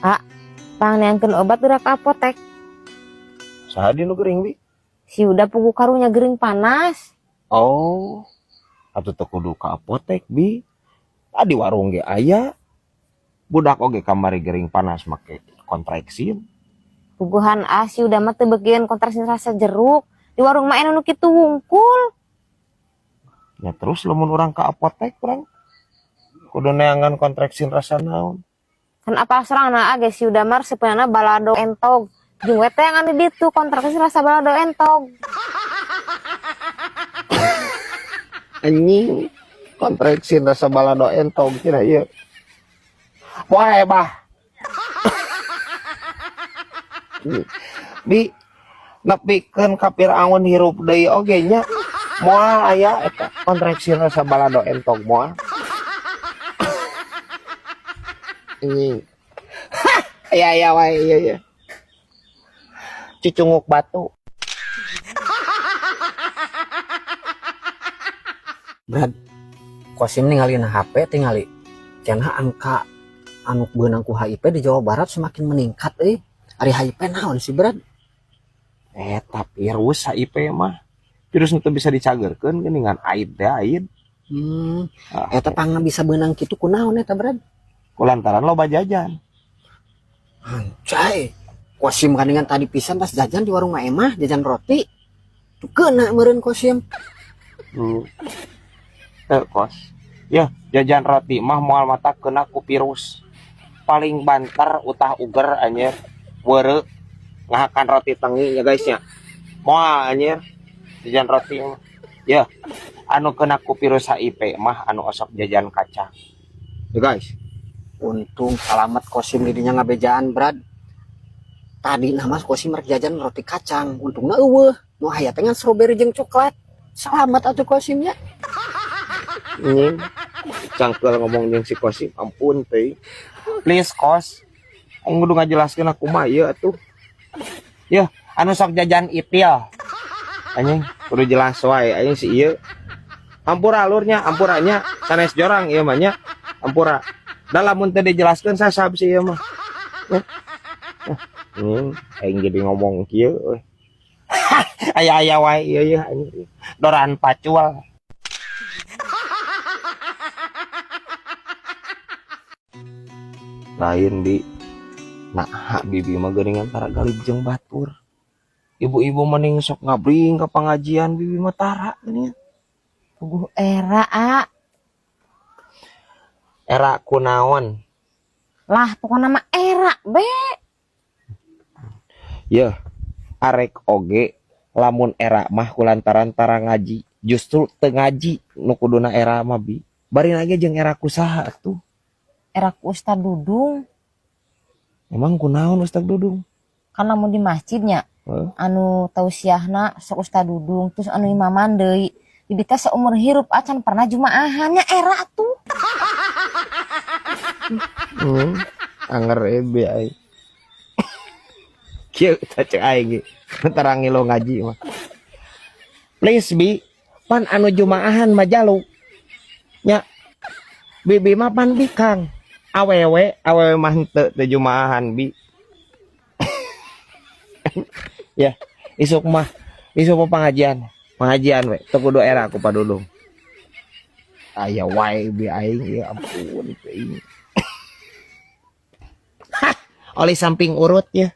Ah, pangneangkeun obat geura ka apotek. Saha di nu gering, Bi? Si udah pugu karunya gering panas. Oh, atuh teu kudu ka apotek, Bi. Tadi warung ge aya. Budak oge kamari gering panas make kontreksin. Puguhan ah si udah mah teu beukieun kontraksin rasa jeruk. Di warung mah aya nu kitu wungkul. Ya terus lamun urang ka apotek urang kudu neangan kontreksin rasa naon? Kan apal sorangan ge si udah mah resepna balado entog. Jeung we teh di ditu kontraksin rasa balado entog. Anjing, kontreksin rasa balado entog cenah ieu. Wah, bah. Bi, nepikeun ka Firaun hirup deui oge nya. Moal aya eta kontreksin rasa balado entog moal. Anjing. Aya aya wae ieu ieu. Cucunguk batu. Brad, Kosim ninggalin HP tingali cenah angka anu beunang ku HIV di Jawa Barat semakin meningkat euy. Ari HIV naon sih, Brad? Eta virus HIV mah. Virus nu teu bisa dicagerkeun geuningan AIDS teh AIDS. Ah, Eta pangna bisa beunang kitu kunaon eta, Brad? Kulantaran loba jajan. Anjay. Kosim kandingan tadi pisan pas jajan di warung Mak Emah, jajan roti. Tuh kena meureun Kosim. Teu kos. Ya, jajan roti mah moal mata kena ku virus. Paling banter utah uger anjir. Weureu ngahakan roti tengi ya guys nya. Moal anjir jajan roti mah. Ya, anu kena ku virus HIV mah anu osok jajan kacang. Ya guys. Untung salamet Kosim didinya ngabejaan, Brad. Tadi nah mas Kosim rek jajan roti kacang, untungna eueuh. Nu aya teh ngan strawberry jeung coklat. Selamat atuh Kosimnya. Anjing. Cangkel ngomong jeung si Kosim, ampun teh. Please Kos. Aing kudu ngajelaskeun aku mah ieu atuh. Ya, anu sok jajan itil. Anjing, kudu jelas wae aing si ieu. Ampura alurnya, ampuranya sanes jorang ieu mah nya. Ampura. Da lamun teu dijelaskeun sasab si ieu mah. Ya. Anjing, aing jadi ngomong kieu euy. Aya-aya wae ieu ieu anjing. Doran pacual. Lain di nah bibi mah geuningan tara galib jeung batur. Ibu-ibu mending sok ngabring ke pengajian bibi mah tara geuningan. Puguh era a. Era kunaon? Lah pokona mah era be. Yeuh, arek oge lamun era mah kulantaran tara ngaji. Justru teu ngaji nu kuduna era mah bi. Bari lagi jeung era kusaha atuh? Era ku Ustad Dudung. Emang kunaon Ustad Dudung? Kan lamun di masjidnya anu tausiahna sok Ustad Dudung terus anu imaman deui. Bibi teh seumur hirup acan pernah jumaahannya era tuh. Anger ebe aing. Kieu tah cek aing ge. Terang lo ngaji mah. Please bi, pan anu jumaahan mah jaluk. Nya. Bibi mah pan bikang. Awewe, awewe mah henteu teu jumaahan bi. Ya, isuk mah isuk mah pengajian. Pengajian we, teu kudu era ku Padudung. Aya wae bi aing ya ampun teuing. Hah, oleh samping urut ya.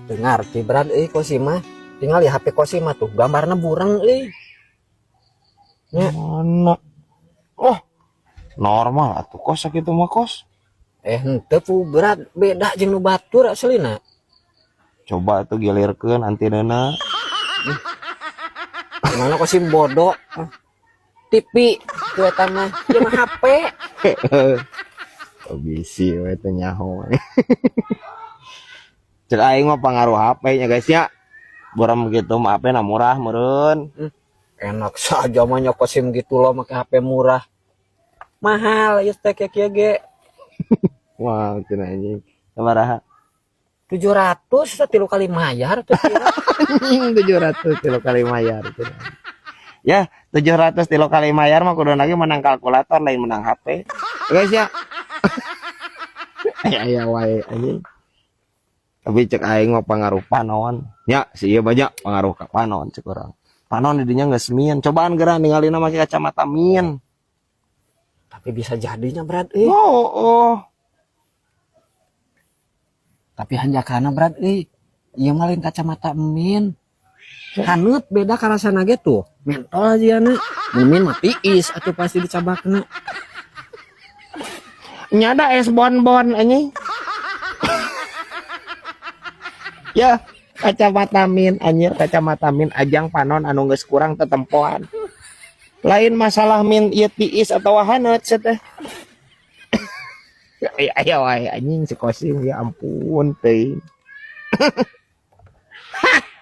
Dengar ti Brad euy Kosim mah. Tinggal ya HP Kosim mah tuh gambarna bureng euy. Ya. Mana? Oh, normal atuh kos sakitu mah kos. Henteu pu Brad, beda jeung nu batur aslina. Coba atuh gilirkeun antenana. Mana Kosim bodoh. TV tuh eta mah, ieu mah HP. Oh, bisi we teh nyaho. Cek aing mah pangaruh HP nya guys ya. Buram gitu mah HP na murah meureun. Enak saja mah nya Kosim gitu loh make HP murah. Mahal ieu teh kieu ge. Wah, cenah anjing. Sabaraha? 700 teh 3 kali mayar teh kira. Anjing 700 3 kali mayar cenah. Ya, 700 tilu kali mayar mah kudu lagi menang kalkulator, lain menang HP. Guys ya. Aya aya wae anjing. Tapi cek aing mah pangaruh panon. Ya, si ieu banyak pengaruh ka panon cek urang. Panon di dinya geus min. Cobaan geura ningalina make kacamata min. Tapi bisa jadinya, Brad euy. Oh. Tapi hanjakana, Brad euy. Ieu mah lain kacamata min. Haneut beda karasana ge tuh. Mentol aja na. Mun min mah tiis atuh pasti dicabakna. Nyada es bonbon anjing. Ya, kacamata min anjir, kacamata min ajang panon anu geus kurang tetempoan. Lain masalah min ieu tiis atawa haneut sia teh. Aya aya wae anjing si Kosim, ya ampun teuing.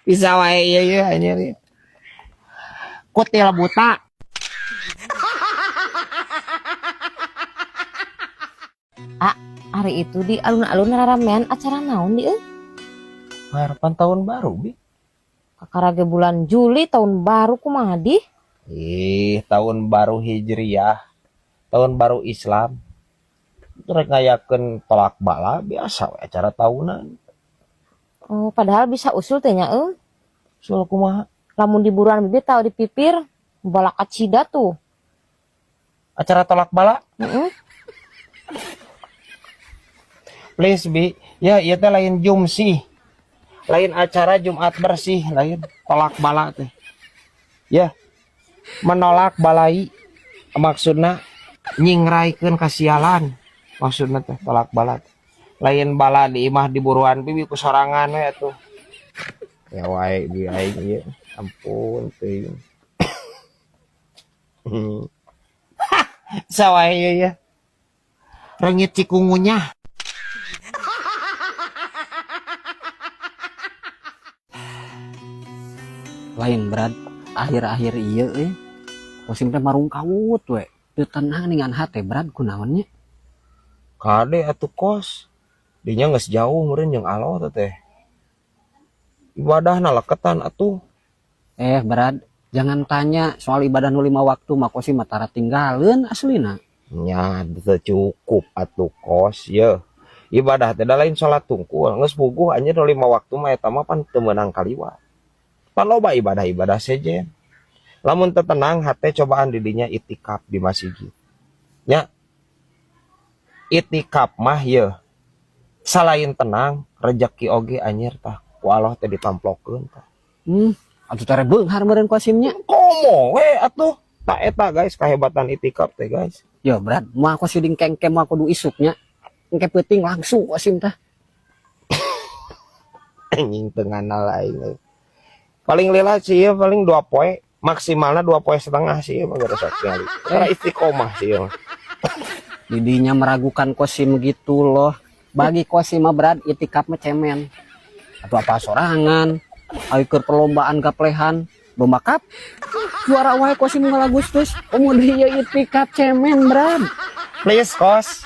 Bisa wae ieu ieu anjir. Kutil buta. Hari itu di alun-alun raramean acara naon di euy? Harapan tahun baru, Bi. Kakarage bulan Juli tahun baru kumaha di? Ih, tahun baru Hijriah, tahun baru Islam. Rek ngayakeun tolak bala biasa we acara tahunan. Oh, padahal bisa usul teh nya euy. Usul kumaha? Lamun di buruan bibi tahu di pipir balak acida tuh. Acara tolak bala? Heeh. Please, Bi. Ya, ieu teh lain jumsih. Lain acara Jumat bersih, lain tolak bala teh. Ya. Menolak balai maksudna nyingraikeun kasialan. Maksudna teh tolak bala. Lain bala di imah di buruan bibi ku sorangan we atuh. Ya wae bi aing ieu. Ampun teuing. Sawae ieu ya. Rengit cikungunya. Lain, Brad, akhir-akhir ieu euy. Kosim teh marungkawut we. Teu tenang ningan hate, Brad, kunaon nya? Kade atuh Kos. Dinya geus jauh meureun jeung Allah teh. Ibadahna leketan atuh. Brad, jangan tanya soal ibadah nu 5 waktu mah Kosim mah tara tinggaleun aslina. Nya teu cukup atuh Kos ye. Ibadah teh da lain salat tungkul, geus puguh anjeun nu 5 waktu mah eta mah pan teu meunang kaliwat. Pan loba ibadah-ibadah sejen. Lamun teu tenang hate cobaan di dinya itikaf di masjid. Nya itikaf mah ye salain tenang rejeki oge anjir tah ku Allah teh ditamplokeun tah. Atuh teh beunghar meureun Kosimnya. Komo we atuh. Tak eta guys kahebatan itikaf teh guys. Ya Brad, moal Kosim dingkengke moal kudu isuknya. Engke peuting langsung Kosim tah. Anjing teu nganal aing euy. Paling lila sih ya, paling 2 poe, maksimalnya 2 poe setengah sih ya, mah geus sok tingali. Karena istiqomah sih ya. Didinya meragukan Kosim gitu loh. Bagi Kosim mah Brad, itikaf mah cemen. Atau apa sorangan, ayo keur perlombaan gaplehan, lomba kap. Juara wae Kosim unggal Agustus. Komo deui ieu itikaf cemen, Brad. Please Kos.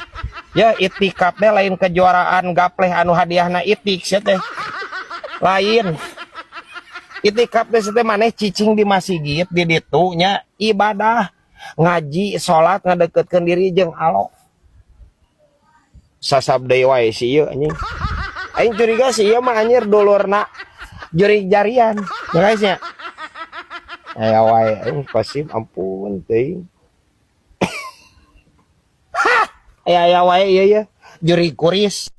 Ya itikaf teh lain kejuaraan gapleh anu hadiahna itik sia teh. Lain. Itikaf teh sia teh maneh cicing di masjid di ditu nya ibadah, ngaji, salat, ngadeukeutkeun diri jeung Allah. Sasab deui wae si ieu anjing. Aing curiga si ieu mah anjir dulurna jurig jarian. Ya guys nya. Aya wae aing Kosim ampun teuing. Aya aya wae ieu ya. Jurig kuris.